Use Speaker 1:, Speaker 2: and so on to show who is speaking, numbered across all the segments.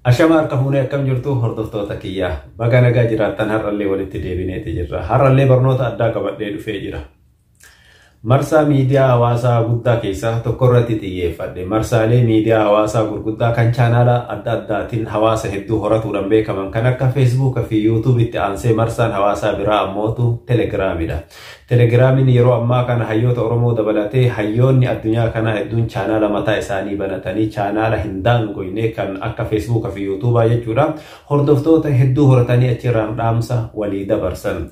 Speaker 1: Ashama harka fuunee, akkam jirtu hordoftoota kiyyaa? Baga nagaa jiraattan. Har'allee walitti deebineeti jirra. Har'allee barnoota addaa qabadhee dhufee jira. Marsaa miidiyaa hawaasaa guddaa keessaa tokko irratti xiyyeeffadhe. Marsaalee miidiyaa hawaasaa gurguddaa kan chaanaala adda addaatiin hawaasa hedduu horatuudhaan beekaman kan akka Feesbuuka fi Yuutuubitti aansee marsaan hawaasaa biraa ammootu Telegiraamidha. Telegiraamiin yeroo ammaa kana hayyoota Oromoo dabalatee hayyoonni addunyaa kanaa hedduun chaanaala mataa isaanii banatanii, chaanaala hin daangoyne kan akka Feesbuuka fi Yuutuubaa jechuudha. Hordoftoota hedduu horatanii achirraan dhaamsa walii dabarsan.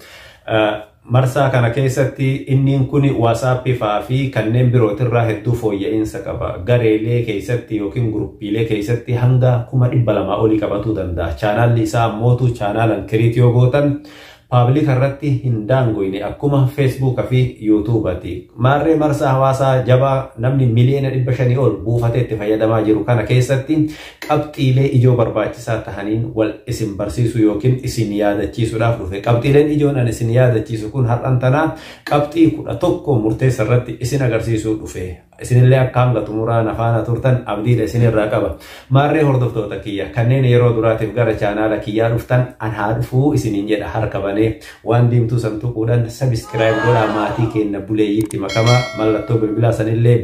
Speaker 1: Marsaa kana keessatti inni kun Waasaappii fa'aa fi kanneen birootirraa hedduu fooyya'insa qaba. Gareelee keessatti yookiin guruppiilee keessatti hanga 200,000 olii qabatuu danda'a. Chaanaalli isaa ammootu chaanaalan create yoo gootan public irratti hin daangoyne akkuma Feesbuuka fi Yuutuubati. Maarree marsaa hawaasaa jabaa namni 500,000,000 ol buufatee itti fayyadamaa jiru kana keessatti qabxiilee ijoo barbaachisaa tahaniin wal isin barsiisuu yookiin isin yaadachiisuudhaaf dhufe. Qabxiileen ijoon ani isin yaadachiisu kun har'an tanaa qabxii 11 murteessa irratti isin agarsiisuu dhufe. Isinillee akka hanga xumuraa nafaana turtan abdiidha isinirraa qaba. Maarree hordoftoota kiyya, kanneen yeroo duraatiif gara chaanaala kiyyaa dhuftan, an haa dhufuu isiniin jedha. Harka banee waan diimtuu san tuquudhaan subscribe godhaa, maatii keenya buleeyyitti makamaa, mallattoo bilbilaa sanillee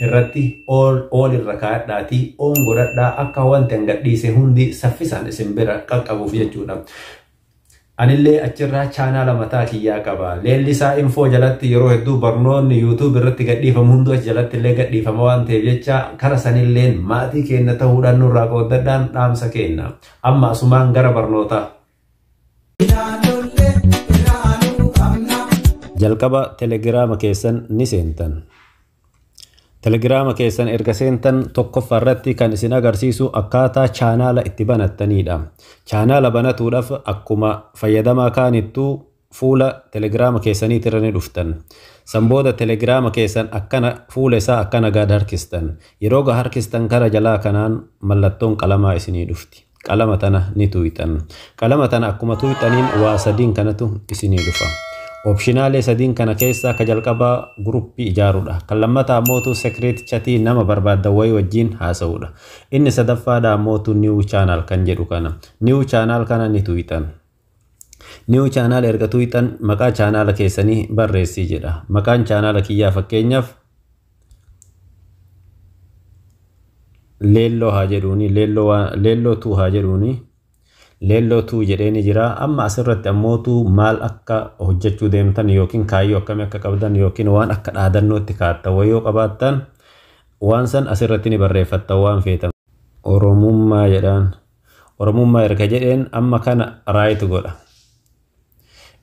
Speaker 1: irratti all all irra kaa'adhaatii on godhadhaa, akka wanti an gadhiise hundi saffisaan isin bira qaqqabuuf jechuudha. Anillee achirraa chaanaala mataa kiyyaa qaba. Leellisaa Infoo jalatti yeroo hedduu barnoonni YouTube irratti gadhiifamu hunduu achi jalatti illee gadhiifama waan ta'eef jecha kara sanilleen maatii keenya ta'uudhaan nurraa qooddadhaan dhaamsa kenna. Amma asumaan gara barnootaa. Jalqaba Telegiraama keessan ni seentan. Telegiraama keessan erga seentan tokkoffaa irratti kan isin agarsiisu akkaataa chaanaala itti banattanidha. Chaanaala banatuudhaaf akkuma fayyadamaa kaanittuu fuula Telegiraama keessaniitirra ni dhuftan. San booda Telegiraama keessan akkana fuula isaa akkana gad harkistan. Yeroo gad harkistan kara jalaa kanaan mallattoon qalamaa isinii dhufti. Qalama tana ni tuqxan. Qalama tana akkuma tuqxaniin waa sadiin kanatu isinii dhufa. Optionaalee sadiin kana keessaa ka jalqabaa guruppii ijaaruudha. Kan lammataa ammootu secret chatii nama barbaaddan wayii wajjin haasa'uudha. Inni sadaffaadha ammootu new channel kan jedhu kana. New channel kana ni tuqxan. New channel erga tuqxan maqaa chaanaala keessanii barreessii jedha. Maqaan chaanaala kiyyaa fakkeenyaaf Leelloo haa jedhuuni, Leelloo 2 haa jedhuuni. Leelloo 2 jedhee ni jira. Amma asirratti ammootu maal akka hojjechuu deemtan yookiin kaayyoo akkamii akka qabdan yookiin waan akka dhaadannootti kaa'attan wayii yoo qabaattan waan san asirratti ni barreeffattan waan feetan. Oromummaa jedhaan. Oromummaa erga jedheen amma kana right godha.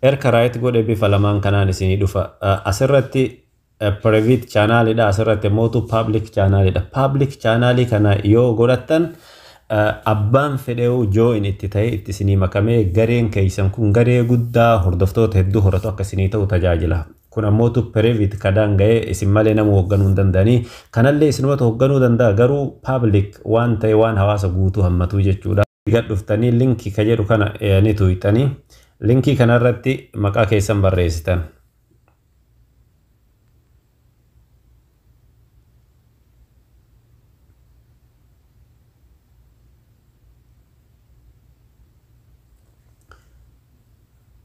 Speaker 1: Erga right godhe bifa lamaan kanaan isinii dhufa. Asirratti private channelidha. Asirratti ammootu public channelidha. Public channelii kana yoo godhattan abbaan fedheewu join itti ta'e itti isinii makamee gareen keessan kun garee guddaa hordoftoota hedduu horatu akka isinii ta'u tajaajila. Kun ammootu private kadaan ga'ee isin malee nama hoogganuu hin danda'anii. Kanallee isinumatu hoogganuu danda'a, garuu public waan ta'e waan hawaasa guutuu hammatu jechuudha. Gad dhuftanii linkii ka jedhu kana ni tuqxanii, linkii kanarratti maqaa keessan barreessitan.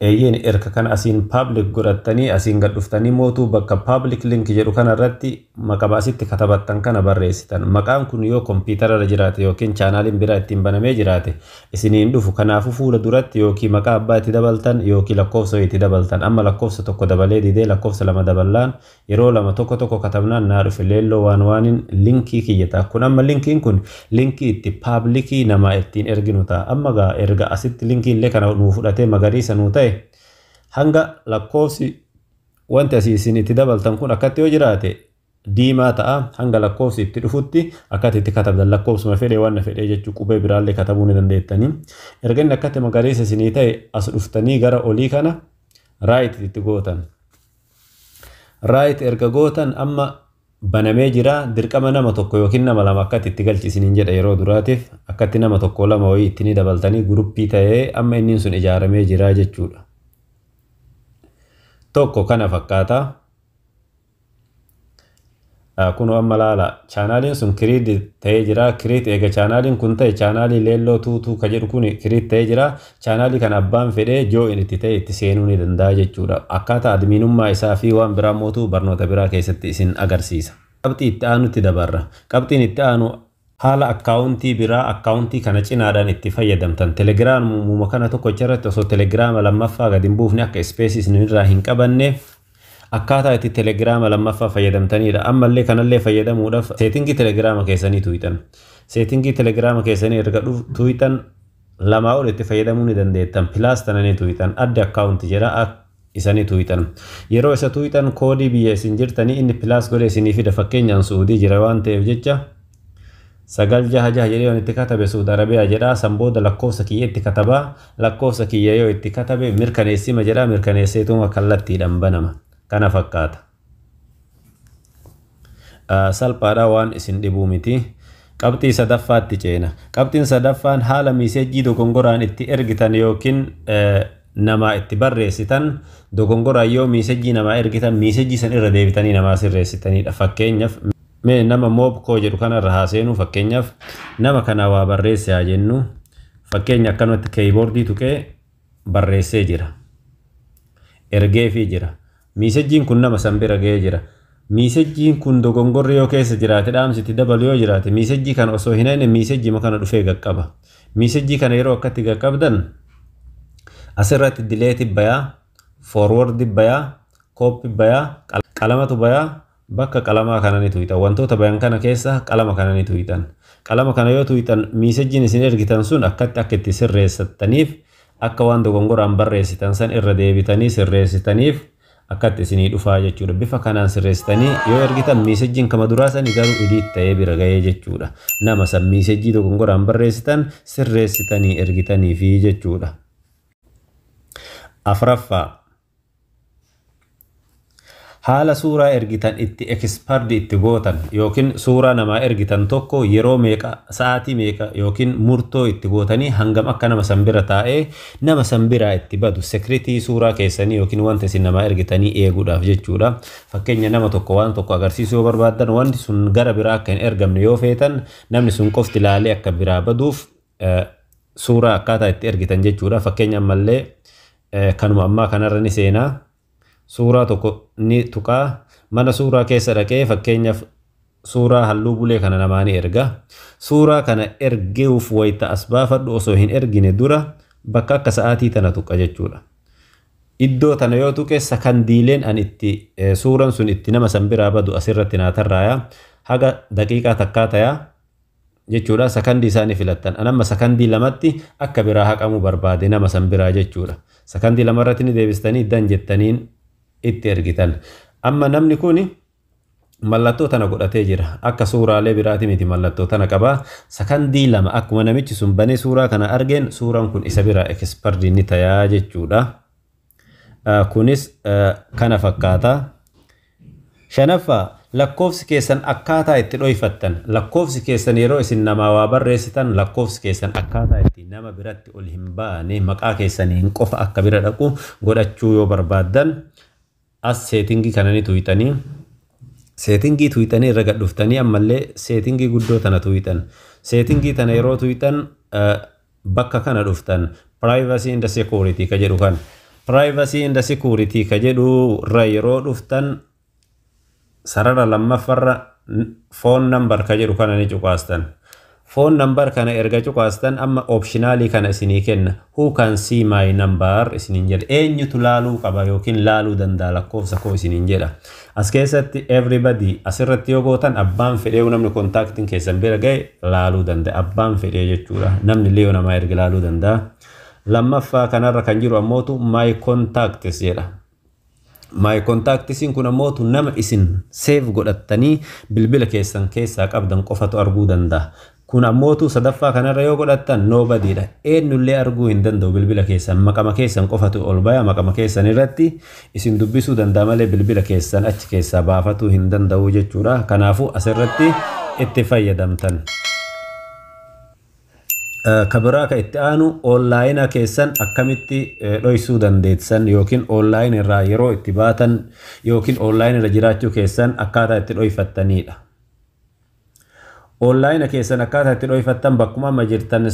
Speaker 1: Eeyyeen, erga kana asiin public godhattanii asiin gad dhuftanii mootuu bakka public link jedhu kana irratti maqaa asitti katabattan kana barreessitan. Maqaan kun yoo kompiitara irra jiraate yookiin chaanaaliin biraa ittiin banamee jiraate isiniin dhufu. Kanaafuu fuula duratti yookiin maqaa abbaa itti dabaltan yookiin lakkoofsa itti dabaltan. Amma lakkoofsa tokko dabalee didee, lakkoofsa lama daballaan yeroo lama tokko tokko katabnaan naa dhufe. Leelloo waan waaniin linkii kiyya ta'a. Kun amma linkiin kun linkii itti publicii namaa ittiin erginu ta'a. Amma gaa erga asitti linkii illee kana nuu fudhatee magariisa nuu ta'e, hanga lakkoofsi wanti asii isin itti dabaltan kun akkatti yoo jiraate diimaa ta'a. Hanga lakkoofsi itti dhufutti akkatti itti katabdan, lakkoofsuma fedhee waan fedhee jechuu, qubee biraallee katabuu ni dandeettanii. Erga inni akkatti magariisa isinii ta'e as dhuftanii gara olii kana right itti gootan. Right erga gootan amma banamee jira. Dirqama nama tokko yookiin nama lama akkatti itti galchi isiniin jedha. Yeroo duraatiif akkatti nama tokko lama wayii itti ni dabaltanii guruppii ta'ee amma inni sun ijaaramee jira jechuudha. Tokko kana fakkaata. Kun amma laala, chaanaaliin sun create ta'ee jira. Create eega chaanaaliin kun ta'e, chaanaalii leelloo tuutuu ka jedhu kun create ta'ee jira. Chaanaalii kana abbaan fedhee join itti ta'e itti seenuu ni danda'a jechuudha. Akkaataa admiinummaa isaa fi waan biraa mootuu barnoota biraa keessatti isin agarsiisa. Qabxii itti aanutti dabarra. Qabxiin itti aanu haala akkaawuntii biraa akkaawuntii kana cinaadhaan itti fayyadamtan. Telegiraamuma kana tokkocha irratti osoo telegiraama lammaffaa gadi hin buufne, akka space isin irraa hin qabanne, akkaataa itti telegiraama lammaffaa fayyadamtanidha. Ammallee kanallee fayyadamuudhaaf setting telegiraama keessanii tuqxan. Setting telegiraama keessanii erga tuqxan, lamaa ol itti fayyadamuu ni dandeettan. Plus tana ni tuqxan. Add account jedha, isanii tuqxan. Yeroo isa tuqxan, koodii biyya isin jirtanii inni plus godhee isinii fida. Fakkeenyaan Suudii jira waan ta'eef jecha 966 jedhee yoon itti katabe, Suudi Arabiyaa jedhaa. San booda lakkoofsa kiyya itti katabaa. Lakkoofsa kiyya yoo itti katabe, mirkaneessima jedhaa, mirkaneesseetuma kallattiidhaan banama. Kana fakkaata. Salphaadha, waan isin dhibuu miti. Qabxii sadaffaatti ceena. Qabxiin sadaffaan haala message dogongoraan itti ergitan yookiin namaa itti barreessitan. Dogongoraan yoo message namaa ergitan, message san irra deebitanii namaa sirreessitanidha. Fakkeenyaaf mee nama moobkoo jedhu kanarra haa seenu. Fakkeenyaaf nama kana waa barreesse haa jennu. Fakkeenya akkanumatti keyboard tuqee barreessee jira. Ergeefii jira. Messageiin kun nama san bira ga'ee jira. Messageiin kun dogongorri yoo keessa jiraate, dhaamsitti dabalu yoo jiraate, message kana osoo hin haine message kana dhufee qaqqaba. Message kana yeroo akkatti qaqqabdan, asirratti delete bayaa, forward bayaa, copy bayaa, qalamatu bayaa. Bakka qalamaa kana ni tuqxan. Wantoota bayan kana keessa qalama kana ni tuqxan. Qalama kana yoo tuqxan, messageiin isin ergitan sun akkatti akka itti sirreessattaniif, akka waan dogongoraan barreessitan san irra deebitanii sirreessitaniif akkatti isinii dhufaa jechuudha. Bifa kanaan sirreessitanii yoo ergitan, messageiin kama duraa sanii garuu edit ta'ee bira ga'ee jechuudha. Nama san message dogongoraan barreessitan sirreessitanii ergitanii fi jechuudha. Afraffaa, haala suuraa ergitan itti expired itti gootan, yookiin suuraa namaa ergitan tokko yeroo meeqa, sa'aatii meeqa yookiin murtoo itti gootanii hangam akka nama san bira taa'ee nama san biraa itti badu, security suuraa keessanii yookiin wanta isin namaa ergitanii eeguudhaaf jechuudha. Fakkeenya nama tokko waan tokko agarsiisuu yoo barbaaddan, wanti sun gara biraa akka hin ergamne yoo feetan, namni sun qofti ilaalee akka biraa baduuf suuraa akkaataa itti ergitan jechuudha. Fakkeenya ammallee kanuma ammaa kanarra ni seenaa. Suuraa tokko ni tuqaa, mana suuraa keessa dhaqee fakkeenyaaf suuraa halluu bulee kana namaa ni erga. Suuraa kana erguuf wayita as baafadhu, osoo hin ergine dura bakka akka sa'aatii tana tuqa jechuudha. Iddoo tana yoo tuqe, sakandiileen an itti suuraan sun itti nama san biraa badu asirratti naa tarraaya. Haga daqiiqaa takkaa tayaa jechuudha. Sakandii isaanii filattan. An amma sakandii 2tti akka biraa haqamuu barbaade nama san biraa jechuudha. Sakandii 2 irratti ni deebistanii done jettaniin itti ergitan. Amma namni kun mallattoo tana godhatee jira. Akka suuraalee biraati miti, mallattoo tana qaba. Sakandii 2 akkuma namichi sun banee suuraa kana argeen, suuraan kun isa biraa expired ni tayaa jechuudha. Kunis kana fakkaata. Shanaffaa, lakkoofsi keessan akkaataa itti dhoyfattan. Lakkoofsi keessan yeroo isin namaa waa barreessitan, lakkoofsi keessan akkaataa itti nama biratti ol hin baane, maqaa keessaniin qofa akka bira dhaqu godhachuu yoo barbaaddan, as setting kana ni tuqxanii. Setting tuqxanii irra gad dhuftanii, ammallee setting guddoo tana tuqxan. Setting tana yeroo tuqxan, bakka kana dhuftan, privacy and security ka jedhu kan. Privacy and security ka jedhu irra yeroo dhuftan, sarara lammaffarra phone number ka jedhu kana ni cuqaastan. Phone number kana erga cuqaastan, amma optional kana isinii kenna. "Who can see my number?" isiniin jedha. Eenyutu laaluu qaba yookiin laaluu danda'a lakkoofsa koo isiniin jedha. As keessatti everybody asirratti yoo gootan, abbaan fedhee namni contactiin keessan bira ga'e laaluu danda'a. Abbaan fedhee jechuudha. Namni illee yoo namaa erga laaluu danda'a. Lammaffaa kanarra kan jiru ammootu my contacts jedha. My contactsiin kun ammootu nama isin save godhattanii bilbila keessan keessaa qabdan qofatu arguu danda'a. Kun ammootu sadaffaa kanarra yoo godhattan, nobodydha. Eenyullee arguu hin danda'u bilbila keessan. Maqama keessan qofatu ol baya, maqama keessan irratti isin dubbisuu danda'a malee bilbila keessan achi keessaa baafatuu hin danda'u jechuudha. Kanaafuu asirratti itti fayyadamtan. Ka biraa ka itti aanu online keessan akkamitti dhoksuu dandeessan yookiin online irraa yeroo itti baatan yookiin online irra jiraachuu keessan akkaataa itti dhokfattanidha. Online keessan akkaataa itti dhokfattan bakkuma amma jirtan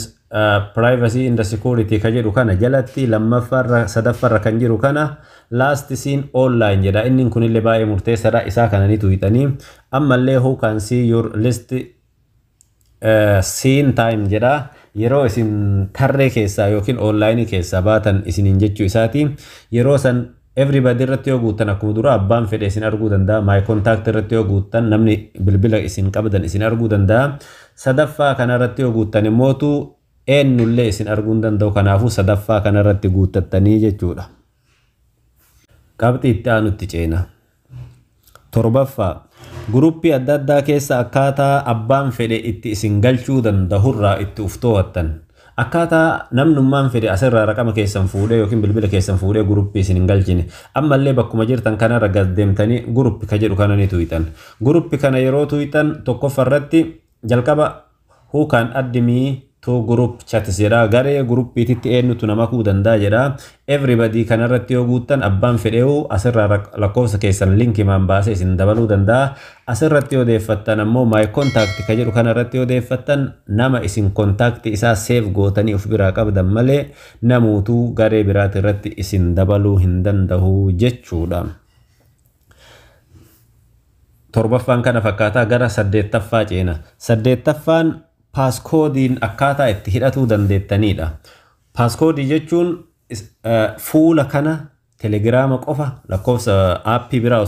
Speaker 1: privacy and security ka jedhu kana jalatti lammaffaarra, sadaffaarra kan jiru kana last seen online jedha. Inni kunillee baay'ee murteessaadha. Isaa kana ni tuqxanii, ammallee who can see your last seen time jedha. Yeroo isin tarree keessaa yookiin online keessaa baatan isiniin jechuu isaati. Yeroo san everybody irratti yoo guuttan, akkuma dura abbaan fedhe isin arguu danda'a. My contact irratti yoo guuttan, namni bilbila isin qabdan isin arguu danda'a. Sadaffaa kanarratti yoo guuttan immootu eenyullee isin arguu hin danda'u. Kanaafuu sadaffaa kanarratti guuttattanii jechuudha. Qabxii itti aanutti ceena. Torbaffaa, guruppii adda addaa keessa akkaataa abbaan fedhe itti isin galchuu danda'urraa itti uf to'attan. Akkaataa namnummaan fedhe asirraa raqama keessan fuudhee yookiin bilbila keessan fuudhee guruppii isin hin galchine. Ammallee bakkuma jirtan kanarra gad deemtanii group ka jedhu kana ni tuqxan. Group kana yeroo tuqxan, tokkoffarratti jalqaba who can add me to group chats jedha. Garee guruppiititti eenyutu nama makuu danda'a jedha. Everybody kanarratti yoo guuttan, abbaan fedheewu asirraa lakkoofsa keessan linkimaan baasee isin dabaluu danda'a. Asirratti yoo deeffattan ammoo, my contact ka jedhu kanarratti yoo deeffattan, nama isin contact isaa save gootanii of biraa qabdan malee namuutuu garee biraati irratti isin dabaluu hin danda'u jechuudha. Torbaffaan kana fakkaataa, gara saddeettaffaa ceena. Saddeettaffaan passcodeiin akkaataa itti hidhatuu dandeettanidha. Passcode jechuun fuula kana Telegiraama qofa lakkoofsa aappii biraa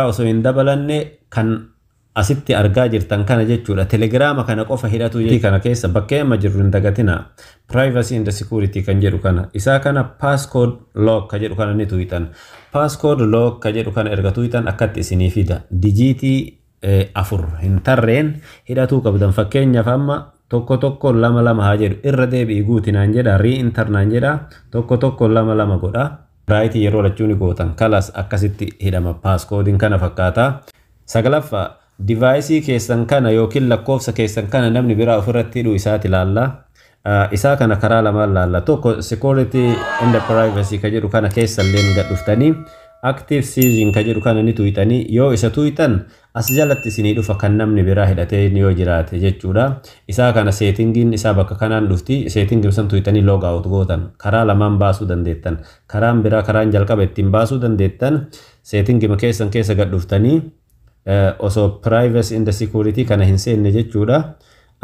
Speaker 1: osoo hin dabalanne kan asitti argaa jirtan kana jechuudha. Telegiraama kana qofa hidhatu kana keessa bakkee amma jirru hin dagatina. Privacy and security kan jedhu kana. Isaa kana passcode lock ka jedhu kana ni tuqxan. Passcode lock ka jedhu kana erga tuqxan akkatti isinii fida. Dijiitii 4 hin tarreen hidhatuu qabdan. Fakkeenyaaf amma 1122 haa jedhu. Irra deebi'i guuti naan jedha, re-enter naan jedha, 1122 godha. Right yeroo lachuu ni gootan, kalas, akkasitti hidhama. Passcodeiin kana fakkaata. Saglaffaa, device keessan kana yookiin lakkoofsa keessan kana namni biraa ofirratti hidhuu isaati ilaalla. Isaa kana karaa lamaan laalla. Tokko security and privacy ka jedhu kana keessallee gad dhuftanii active session ka jedhu kana ni tuqxanii. Yoo isa tuqxan as jalatti isinii dhufa kan namni biraa hidhatee yoo jiraate jechuudha. Isaa kana settingiin isaa bakka kanaan dhufti. Setting san tuqxanii log out gootan. Karaa lamaan baasuu dandeettan. Karaan biraa, karaan jalqaba ittiin baasuu dandeettan, settingima keessan keessa gad dhuftanii osoo privacy and security kana hin seenne jechuudha.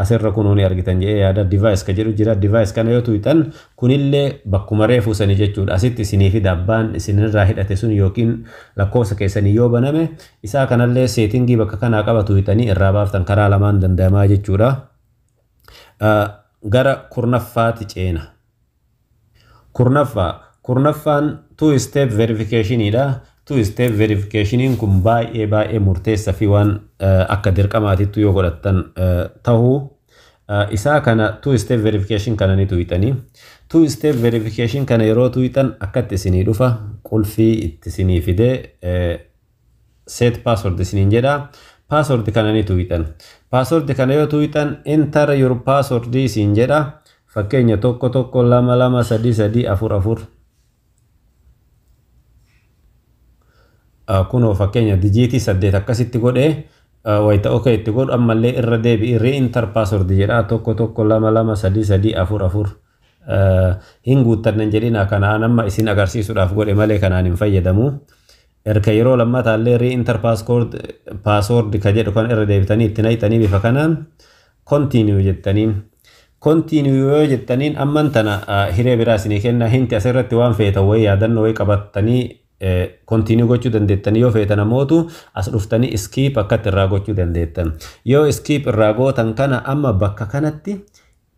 Speaker 1: Asirra kunuu ni argitan jedhee yaada, device ka jedhu jira. Device kana yoo tuqxan kunillee bakkuma reefuu sanii jechuudha. Asitti isinii fida abbaan isinirraa hidhate sun yookiin lakkoofsa keessanii yoo baname. Isaa kanallee setting bakka kanaa qaba tuqxanii irraa baaftan. Karaa lamaan danda'amaa jechuudha. Gara kurnaffaatti ceena. Kurnaffaa, kurnaffaan two step verificationidha. Two step verificationiin kun baay'ee baay'ee murteessaa fi waan akka dirqamaatittu yoo godhattan tahuu isaa kana two step verification kana ni tuqxanii. Two step verification kana yeroo tuqxan akkatti isinii dhufa. Qulfii itti isinii fidee set password isiniin jedha. Password kana ni tuqxan. Password kana yoo tuqxan, enter your password isiin jedha. Fakkeenya 11223344. Kunoo fakkeenya dijiitii 8 akkasitti godhee wayita okay itti godhu, ammallee irra deebi'i re-enter password jedha, 11223344. Hin guuttannan jedhina, kanaan amma isin agarsiisuudhaaf godhe malee kanaan hin fayyadamu. Erga yeroo lammataallee re-enter password ka jedhu kan irra deebitanii itti naqxanii bifa kanaan continue jettaniin. Continue yoo jettaniin amman tana hiree biraa isinii kenna. Hinti asirratti waan feetan wayii yaadannoo wayii qabattanii continue gochuu dandeettanii, yoo feetan ammootu as dhuftanii skip akkatti irraa gochuu dandeettan. Yoo skip irraa gootan kana amma bakka kanatti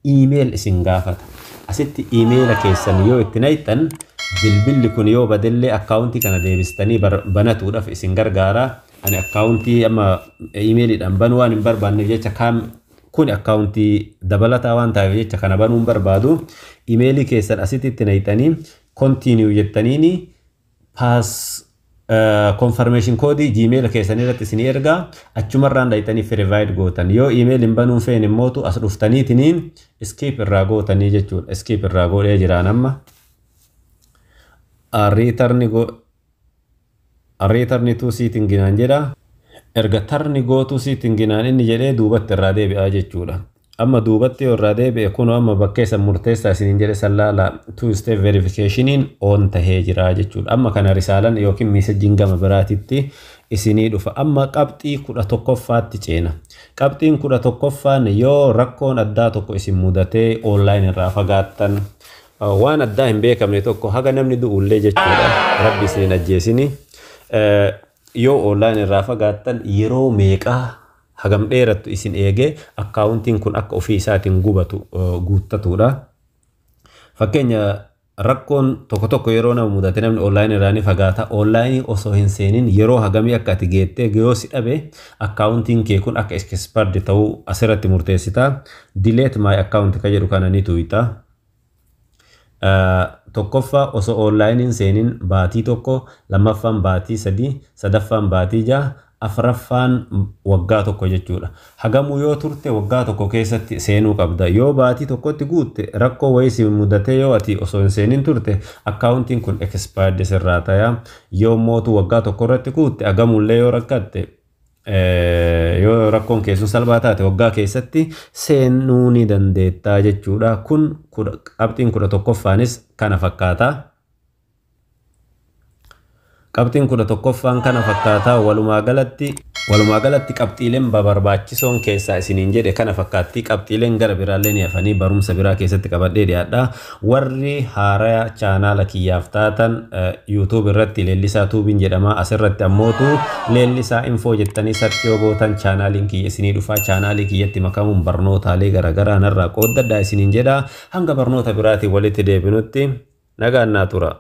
Speaker 1: email isin gaafata. Asitti iimeela keessan yoo itti naqxan, bilbilli kun yoo badellee akkaawuntii kana deebistanii banatuudhaaf isin gargaara. Ani akkaawuntii amma iimeeliidhaan banuu waan hin barbaanneef jecha, kaam kun akkaawuntii dabalataa waan ta'eef jecha kana banuu hin barbaadu. Iimeelii keessan asitti itti naqxanii continue jettaniini pass Confirmation koodii Gmail keessan irratti isinii ergaa, achumarraan dhayxanii verified gootan. Yoo email hin banuun feene immootu as dhuftaniitiniin skip irraa gootanii jechuudha. Skip irraa godhee jiraan amma. Return to setting naan jedha. Erga return go to setting naan inni jedhee duubatti irraa deebi'aa jechuudha. Amma duubatti yoo irraa deebi'e, kunoo amma bakkee san murteessaa isiniin jedhe san laala, two step verificationiin on tahee jira jechuudha. Amma kana risaalan yookiin messageiin gama biraatitti isinii dhufa. Amma qabxii 11ffaatti ceena. Qabxiin 11ffaan yoo rakkoon addaa tokko isin mudatee online irraa fagaattan, waan addaa hin beekamne tokko, haga namni du'ullee jechuudha. Rabbi isin ajjeesini. Yoo online irraa fagaattan yeroo meeqaa, hagam dheerattu isin eegee accountiin kun akka ofii isaatiin gubatu guuttatudha. Fakkeenya, rakkoon tokko tokko yeroo nama mudate namni online irraa ni fagaata. Online osoo hin seenin yeroo hagamii akka ati geettee yoo si dhabe accountiin kee kun akka expired ta'uu asirratti murteessita. "Delete my account" ka jedhu kana ni tuqxa. Tokkoffaa, osoo online hin seenin baatii 1, lammaffaan baatii 3, sadaffaan baatii 6, afraffaan waggaa 1 jechuudha. Hagamuu yoo turte waggaa 1 keessatti seenuu qabda. Yoo baatii 1tti guutte, rakkoo wayii si mudatee yoo ati osoo hin seenin turte, accountiin kun expired sirraa ta'a. Yoo mootu waggaa 1 irratti guutte, hagamullee yoo rakkatte, yoo rakkoon keessun salphaa taate, waggaa keessatti seenuu ni dandeettaa jechuudha. Kun qabxiin 11ffaanis kana fakkaata. Qabxiin 11ffaan kana fakkaataa. Walumaa galatti qabxiileen barbaachisoon keessaa isiniin jedhe kana fakkaatti. Qabxiileen gara biraallee ni hafanii, barumsa biraa keessatti qabadhee dhiyaadha. Warri haaraa chaanaala kiyyaaf taatan, YouTube irratti Leellisaa Tuubiin jedhama. Asirratti ammootu Leellisaa Info jettanii search yoo gootan chaanaaliin kiyya isinii dhufaa. Chaanaalii kiyyatti makamuun barnootaalee garaagaraa narraa qooddadhaa isiniin jedha. Hanga barnoota biraatiin walitti deebinutti nagaan naa tura.